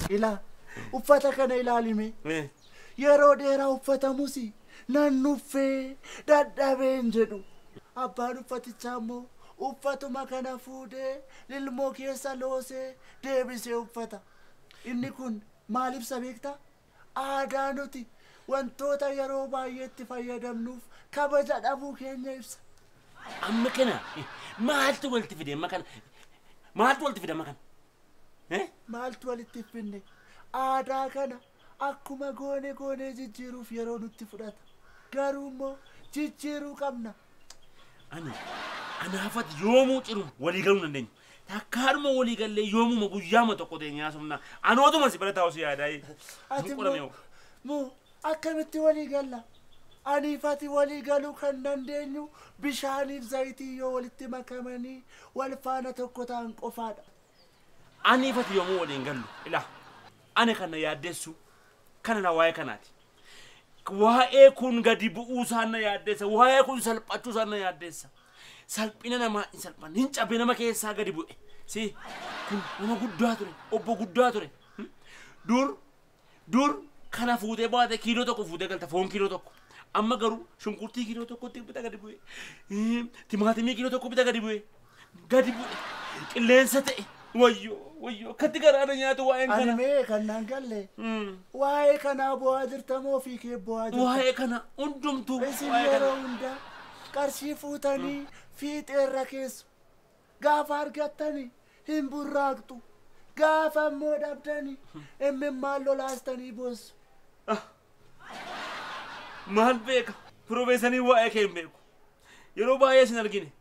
Ilaa uffata kana ilaalime. Yeroo dheeraa uffatamus nan nuffee dadhabeen jedhu. Abbaan uffatichaa immoo uffatuma kana fuudhee lilmoo keessa loosee deebisee uffata. Inni kun maal ibsa beektaa? Aadaa nuti wantoota yeroo baay'eetti fayyadamnuuf kabaja dhabuu keenya ibsa. Amma kana maaltu walitti fide amma kana? Maaltu walitti fide amma kana? Maaltu walitti finne? Aadaa kana akkuma goone goonee jijjiiruuf yeroo nutti fudhata. Garuu immoo jijjiiruu qabna. Ani anaafati yoomuu ciru walii galuu hin dandeenyu. Takkaadhuma walii gallee yoomuma guyyaama tokko ta'e nyaasumna. Anootuma si bira taa'u si yaadaa. Ati immoo akkamitti walii galla? Aniifati walii galuu kan dandeenyu bishaaniif zayitii yoo walitti makamanii wal faana tokko ta'an qofaadha. Aniifati yoomuu waliin gallu. Ilaa ani kana yaaddeessu kana na waa'ee kanaati. Waa'ee kun gadi bu'uu isaan na yaaddeessa. Waa'ee kun salphachuu isaan na yaaddeessa. Salphina namaa hin salphanne hin cabne nama keessaa gadi bu'e. Si kun nama guddaa ture, obbo guddaa ture. Dur kana fuutee baate kiiloo tokko fuutee galta foon kiiloo tokko. Amma garuu shunkurtii kiiloo tokkotti bita gadi bu'e. Timaatimii kiiloo tokko bita gadi bu'e. Gadi bu'e. Qilleensa ta'e. Wayyoo wayyoo akkatti garaana nyaatu waa'een kana. Ani mee kan naan galle. Waa'ee kanaa bu'aa jirta moo ofii kee bu'aa jirta? Waa'ee kana hundumtuu. Isin yeroo hundaa qarshii fuutanii fiixeerra keessu. Gaafa argattanii hin burraaqxu. Gaafa immoo dhabdanii imimmaan lolaastanii boossu. Maal beeka? Piroofeesanii waa'ee kee hin beeku. Yeroo baay'ee isin argine.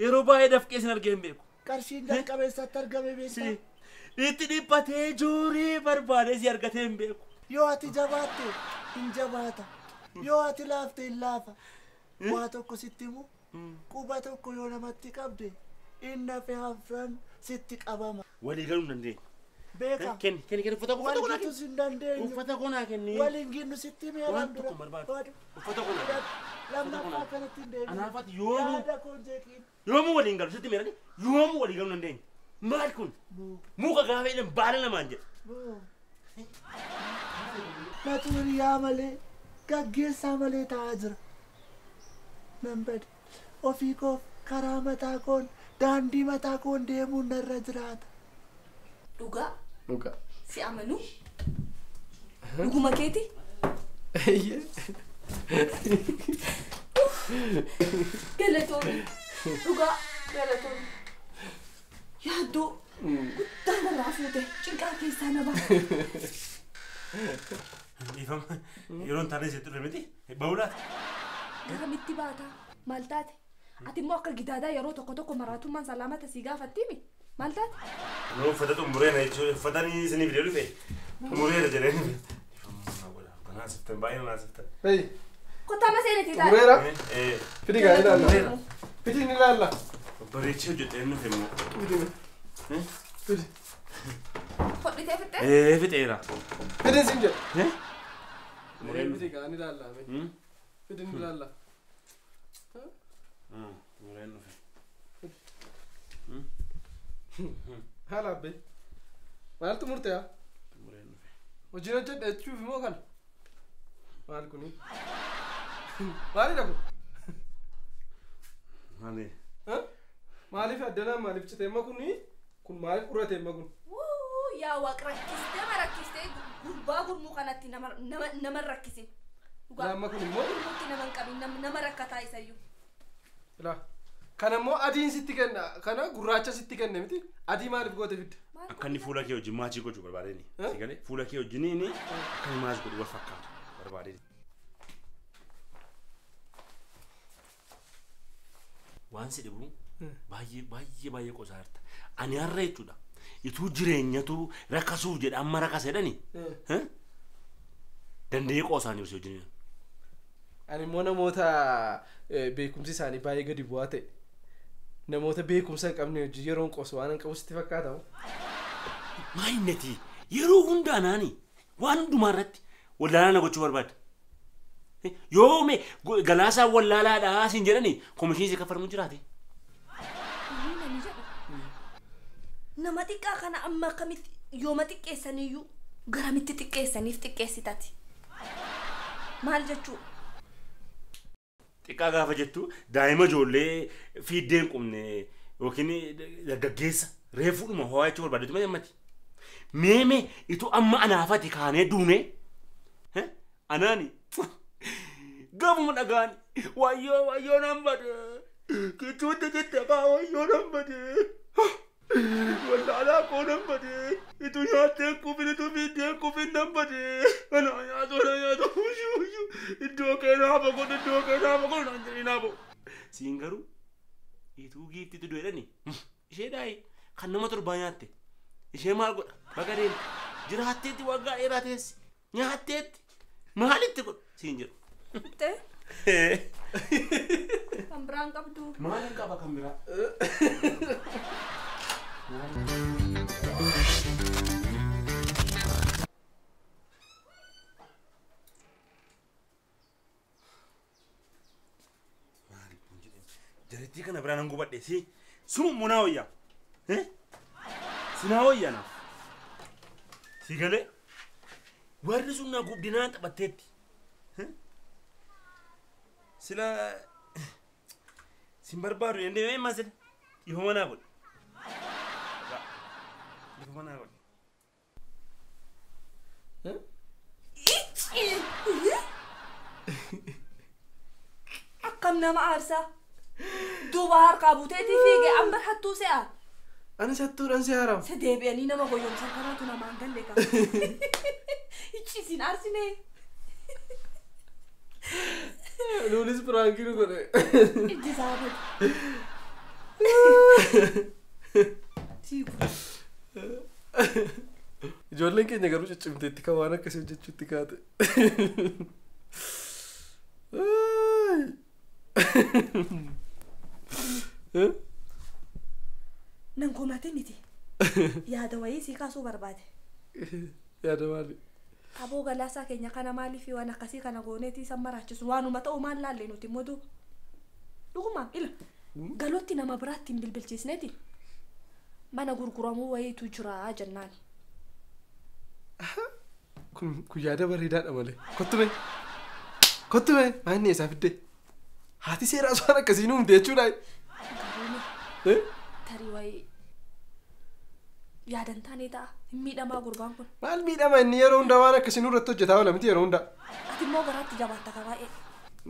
Yeroo baay'ee dafqee isin argee hin beeku. Qarshiin jalqabeessatti argame beektaa? Itti dhiphatee jooree barbaadee si argatee hin beeku. Yoo ati jabaatte hin jabaata. Yoo ati laafte hin laafa. Waa tokko sitti himu quba tokko yoo namatti qabde inni hafe hafran sitti qabama. Walii galuu hin dandeenyu. Beeka. Kenni kenni kenni uffata Wal koo naa gitus hin dandeenyu. Uffata koo naa kenni. Waliin ginnu sitti himee Waan tokko hin barbaadu. Uffata koo naa kenni. Lammaffaa akkanatti hin deebiin. Anaafati yoomuu Yaada koon jeeqiin. yoomuu waliin galu sitti meerani yoomuu walii galuu hin dandeenyu. Maal kun? Muka gaafa jedhan baala namaan jedha. Natu hiriyaa malee gaggeessaa malee taa'aa jira. Nan bade. Ofii koof karaa mataa koon daandii mataa koon deemuun narra jiraata. Dhugaa Dhugaa. si amanuu? Dhuguma keeti? Galatoomi. Dhugaa galatoomi. Yaaddoo guddaa narraa fuute cinqaa keessaa na baase. Dhiifama yeroo hin taane sitti dhufe miti ba'uu laata? Garamitti baataa? Maal taate? Ati immoo akka gidaadaa yeroo tokko tokko maraatummaan salaamata si gaafattiimi? Maal taate? Noo uffata xumureera jechuudha. Uffatanii isinii fidee dhufe xumureera jedhee dhufe. Naasiftan baay'ee naasiftan. Hey, Kottaa maseenitii taate. xumureera? Fidi gaa ilaalla. Xumureera. Fidi ni ilaalla. Bareechee hojjetee dhufe immoo. Fidi. Fidi. Hodhitee fixxee? Fixeera. Fidi siin jedha. Xumureen Fidi gaa ni ilaalla. Fidi ni ilaalla. Xumureen dhufe. Haala abbee. Maaltu murte yaa? Xumureen dhufe. Hojiin hojjedha jechuuf immoo kana. Maal kuni? Maalidha kun? Maali? Maaliif addanaan maaliif cite amma kuni? Kun maaliif urate amma kun? Yaa waaq rakkistee ma rakkistee gurbaa gurmuu kanatti nama rakkise. Dhugaa. Amma kun immoo? Gurmuutti nama hin qabin nama rakkataa isayyuu. Ilaa. Kana immoo adiin sitti kenna kana gurraacha sitti kenne miti adii maaliif goote fidde? Akka inni fuula kee wajjin maachii gochuu barbaadeen. Si galee fuula kee wajjin inni akka inni maachii godhu wal fakkaatu barbaadeen. Waan si dhibu baay'ee baay'ee baay'ee qosaa jirta. Ani har'a jechuudha. Ituu jireenyatu rakkasuuf jedha amma rakkasa jedhani. Danda'ee qoosaan si wajjin. Ani immoo namoota beekumsi isaanii baay'ee gadi bu'aa ta'e namoota beekumsa hin qabne wajjin yeroon qoosu waan hin qabu sitti fakkaata moo? Maayinnati yeroo hundaa naani waan hundumaa irratti wallaalaa na gochuu barbaada. Yoo mee galaasaa wallaalaadhaa siin jedhani komishinii si kaffalamu jiraate. Inni nani jedhu nama xiqqaa kana amma akkamitti Yooma xiqqeessaniyyuu garamitti xiqqeessaniif xiqqeessitati. Maal jechuu? Xiqqaa gaafa jettu daa'ima ijoollee fiiddee hin qubne yookiin dargaggeessa reefuudhuma ho'aa jechuu barbaadetu malee ammati. Meeme itu amma anaafati kaanee duune anaani gaafuma dhagaan wayyoo wayyoo nan bade kichuutti jette kaa wayyoo nan bade wallaalaa koo nan bade itu nyaattee qufin itu fiiddee qufin nan bade ana nyaatu ana nyaatu iddoo kee naafa godhu iddoo kee naafa godhu naan jedhee naafo. Siin garuu ituu giiftitu du'edhani ishee daayi kan nama torbaa nyaatte ishee maal godha baga deemte jiraatteetti waggaa dheeraa teessi nyaatteetti maalitti godhu siin jedhu. Tee? Kan biraan qabdu. Maalin qaba kan biraa? Maali kun jedhee jarattii kana biraan gubadhe si suma munaa wayyaa sinaa wayyaa naaf si galee warri sun na gubdinaan taphatteetti sila sin barbaadu dandeenye maal sila dhiifama naa godhe dhiifama naa godhe. Akkam nama aarsaa duuba harkaa buteetii fiigee amma hattuu se'a. Anis hattuudhaan si haaramu. Se deebi'anii nama goyoomsan kanaatu namaan galle qaba. Icci isin aarsinee. Nuunis piraankii nu godhe. Ijji isaa badu. Siigu. Ijoolleen keenya garuu ciccimteetti kan waan akkasii hojjechuutti kaate. Nan komate miti. Yaada wayii sii kaasuu barbaade. Yaada maali? Aboo galaasaa keenya kana maaliif waan akkasii kana gooneetii san maraachisu waanuma ta'u maal laalle nuti immoo duuba. Dhugumaaf ila galootti nama biraatti hin bilbilchiisneeti mana gurguramuu wayiitu jira jennaan. Kun yaada bareedaadha malee. Kottu mee? Kottu mee? Maal isaa fidde? Haati seeraa waan akkasii nu humte jechuudha. Garuu tarii wayii yaadan taanee ta'a hin miidhamaa gurbaan kun. Maal miidhama inni yeroo hundaa waan akkasii nurratti hojjetaa oola miti yeroo hundaa. Ati immoo garaatti jabaatta ka baay'ee.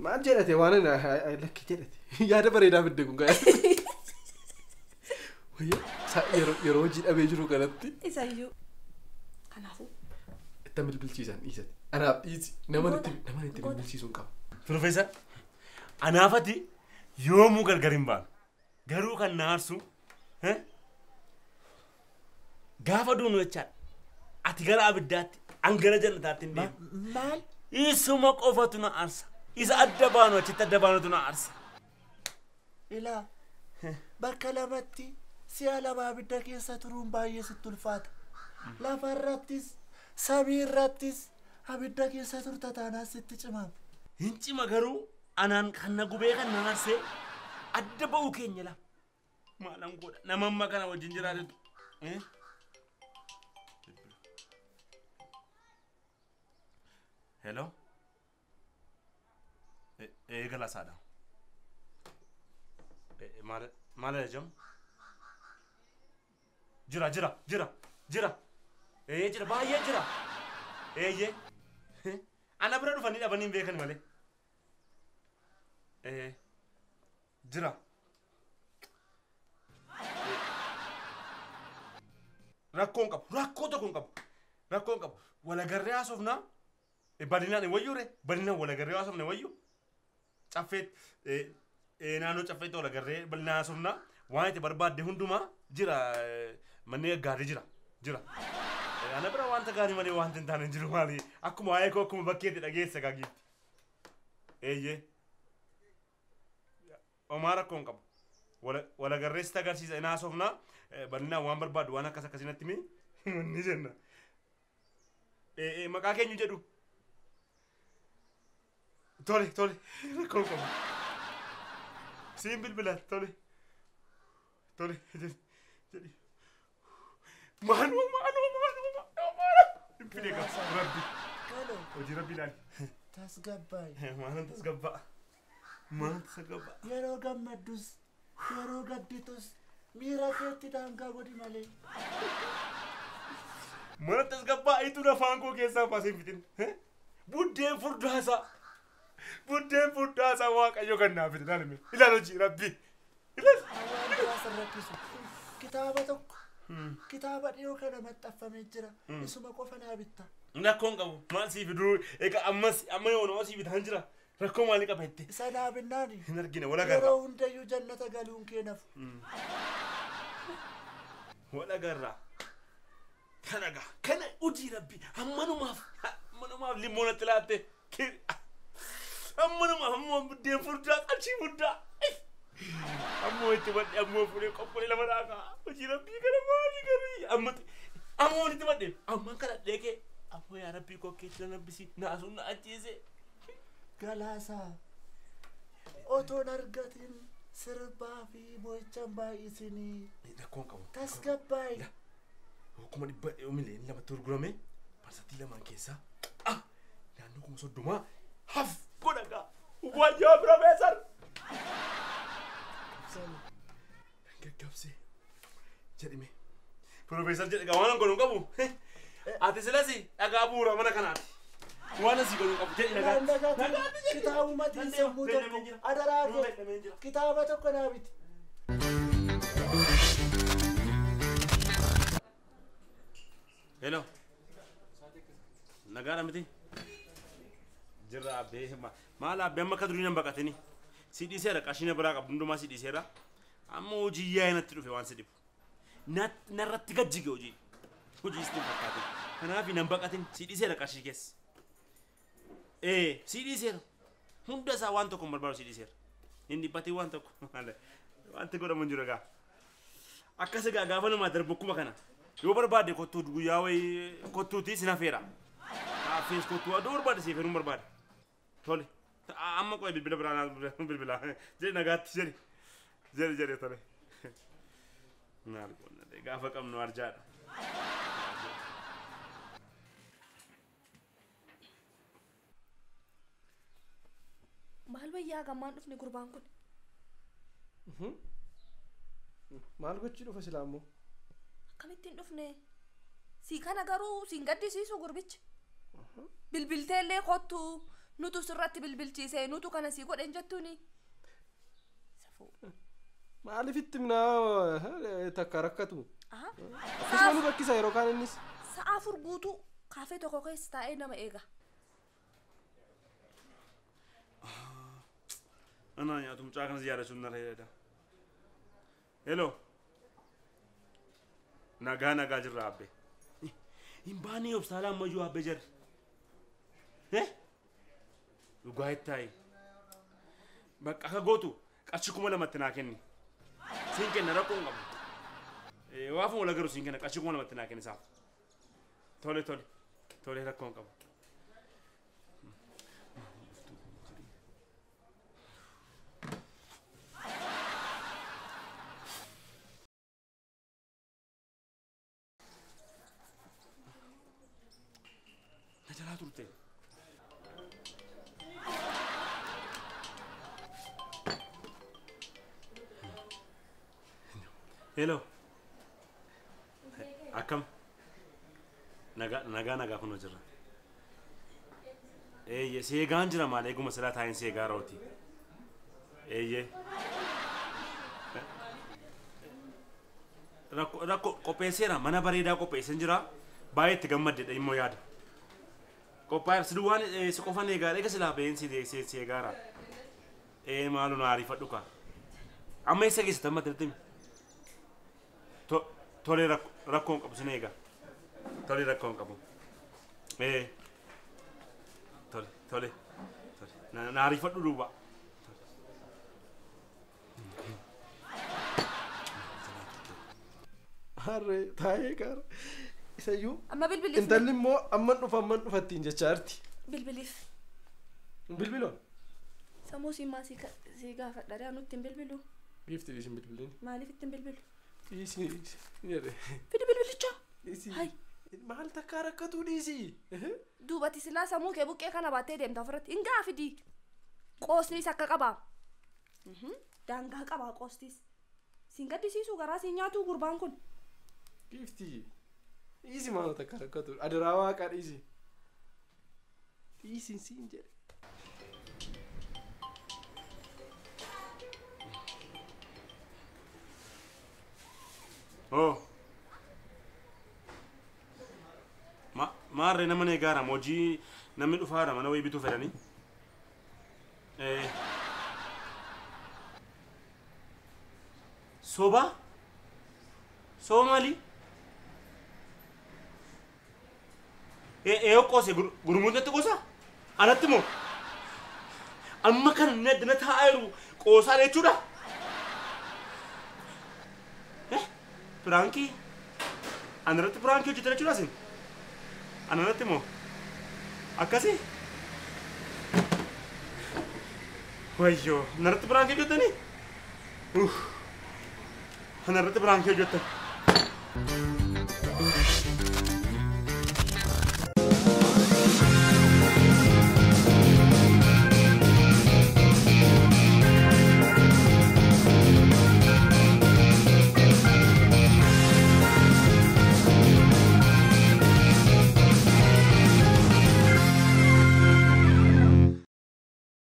Maal jedhate waan ani lakki jedhate yaada bareedaa fidde kun gaa'e. Wayyaa yeroo hojii dhabee jiru kanatti. Isayyuu. Kanaafuu. Itti bilbilchiisan dhiisate. Anaaf dhiisi nama itti bilbilchiisuu hin qabu. Profeesar anaafati yoomuu gargar hin baanu. Garuu kan na aarsu gaafa duunu jechaadha. Ati gara abiddaatti an gara jannataatti hin deemu. Maal? Isuma qofatu na aarsa. Isa adda baanu achitti adda baanutu na aarsa. Ilaa bakka lamatti si'a lama abidda keessa turuun baay'ee sitti ulfaata. Lafarrattis samiirrattis abidda keessa turta taanaan sitti cimaama. Hin cima garuu anaan kan na gubee kan na aarsee adda ba'uu keenya lama. Maalan godha nama amma kana wajjin jiraatetu. Hello? Galaasaadha. Maal jedhamu? Jira jira jira jira. Jira baay'ee jira. Eeyyee. Ana bira dhufanii dhabanii hin beekan malee. Jira. Rakkoo hin qabu. Rakkoo tokko hin qabu. Rakkoo hin qabu. Walagarree haasofnaa. Bal'inaan wayyuu ree? Bal'inaan walagarree haasofne wayyuu? Caffee naannoo caffeetti walagarree bal'inaan haasofnaa. Waan itti barbaadde hundumaa jira manneen gaarii jira. Jira. Ana bira wanta gaarii malee wanti hin taane hin jiru maali? Akkuma waa'ee koo akkuma bakkeetti dhageessa gaagiitti. Eeyyee. Homaa rakkoo hin qabu. Walagarree sitti agarsiisa inni haasofnaa bal'inaan waan barbaadu waan akkas akkasii natti himi ni jenna. Maqaa keenyu jedhu. Tole tole rakkoo hin qabu. Siin bilbila tole tole jedhi jedhi. Maaloo maaloo maaloo. Hojii rabbi ilaali. Tasgabbaa'e. Maalan tasgabbaa. Maalan tasgabbaa. Yeroo gammaddus yeroo gadditus miira keetti daangaa godhi malee. Mana tasgabbaa itu afaan koo keessaa baasee hin fixin. Buddeen furdaasaa. Buddeen furdaasaa Waaqayyo kan naaf fide ilaalime. Ilaali hojii rabbi. Ilaali. Waan biraa sin rakkisu. Kitaaba tokko. Kitaaba dhiyoo kana maxxanfamee jira. Isuma qofa naa bitta. Rakkoon qabu. Maal sii fiduu egaa ammas amma yoona sii bitaan jira. Rakkoo maalii qaba jettee? Isa naa binnaani. Hin argine wal agarra. Yeroo hundayyuu jannata galuun kee nafu. Wal agarra. Kana gaa kana hojii rabbi ammanumaaf limmoo natti laatte. Ammanumaaf ammoo buddeen furdaa qarshii furdaa. Ammoo itti badhe ammoo fuudhee qopholee lama dhaakaa. Hojii rabbii kana maalii garii ammoo itti badhe ammaan kadhadhee kee ammoo yaa rabbii koo keetti na nabbisi naasuun na ajjeese. Galaasaa otoon argatin sirbaa fi boo'ichaan baay'isinii. Rakkoon qabu. Tasgabbaa'e. 200 miliyoona lamatti gurgurame parsantii 2 keessaa naannoo 30,000 haf godha gaa. Wayyoo piroofeesar. Gaggabsee jedhime. Piroofeesar jedhe gaa waan godhu hin qabu. Ati silasi dhagaa bu'uura mana kanaati. Waan asii godhu hin qabu jedhi dhagaa. Kitaabuma sammuu tokko adaraa kee kitaaba tokko naa biti. Hello. Nagaadha miti? Jirra abbee maal abbee amma akka durii nan baqatini. Si dhiiseera qarshii biraa qabdu hundumaa si dhiiseera. Amma hojii yaa'ee natti dhufe waan si dhibu. Narratti gajjige hojii. Hojii sitti hin fakkaatin. Kanaaf nan baqatin si dhiiseera qarshii keessa. Si dhiiseera. Hunda isaa waan tokko hin barbaadu si dhiiseera. Hin dhiphatin waan tokko. Wanti godhamu hin jiru egaa. Akkas egaa gaafa namaa darbu akkuma kana. Yoo barbaade kottuu guyyaa wayii kottuutii si nafeera. Kaaffees kottuu aduu barbaade siif heeruun barbaade. Tole. Amma qo'ee bilbila biraa naa bilbila. Jedhi nagaatti jedhi. Jedhi jedhi tole. Maal goona gaafa qabnu arjaadha. Maal wayyaa gammaan dhufne gurbaan kun? Maal gochuu dhufa silaa immoo? Akkamittiin dhufne? Si kana garuu siin gaddisiisu gurbichi. Bilbiltee illee kottu nutu sirratti bilbilchiise nutu kana sii godhe jettuuni. Safuu. Maaliif itti minaa takka rakkatu? Akkasuma nu rakkisa yeroo kaan innis. Sa'a 4 guutuu kaafee tokko keessa taa'ee nama eega. Anaa nyaatu mucaa kana ziyaarachuun narra hidhata. Hello. Nagaa nagaa jirra abbee. Hin baanee obsaalaa ammayyuu abbee jarri. Dhugaa ittaayi. Bakka akka gootu qarshii 2000 naa kenni. Siin kenna rakkoo hin qabu. Waafuma wal agarru siin kenna qarshii 2000 naa kenni saaf. Tole tole. Tole rakkoo hin qabu. Na jalaa turte. Hello. Akkam? Nagaa nagaa kunoo jirra. Eeyyee seegaan jira maal eeguma silaa taa'in seegaa rooti. Eeyyee. Rakkoo qopheesseera mana bareedaa qopheesseen jira baay'ee itti gammaddeedha immoo yaada. Qophaa'eera si duwwaan si qofan eegaa eega silaa ba'een si seegaara. Ee maaloo na ariifadhu kaa. Amma eessa geessita amma tirtimi? Tole rakkoon qabu sin eega. Tole rakkoon qabu. Tole tole tole na ariifadhu duuba. Harree taa'ee gaara. Isayyuu. Amma bilbiliif. Intalli immoo amman dhufa ittiin jechaa jirti. Bilbiliif. Bilbiloon. Sammuu siin maa si gaafadha daa nutti hin bilbilu. Biifti isin bilbiliin. Maaliif ittiin bilbilu? Dhiisi jedhe. Fidi bilbilicha. Dhiisi. Hai. Maal takkaa rakkatuu dhiisi. Duubatti silaa sammuu kee buqqee kana baattee deemta ofirratti hin gaafidii. Qoosnis akka qabaa. Daangaa qabaa qoostis. Siin gaddisiisuu garaa siin nyaatuu gurbaan kun. Giiftii dhiisi maal takka rakkatu adaraa waaqaa dhiisi. Dhiisi siin jedhe. Oh. Maarree nama na eegaara hojii namni dhufaara mana wayii bituu fedhanii. Soba? Soba maali? Eeyyoo qoose gurmuun natti qoosa? Anatti moo? Amma kan inni addana taa'aa jiru qoosaa jechuudha? Piraankii? Anarratti piraankii hojjetan jechuudha isin? Anarratti moo? Akkasii? Wayyoo, anarratti piraankii hojjetanii? Anarratti piraankii hojjetan.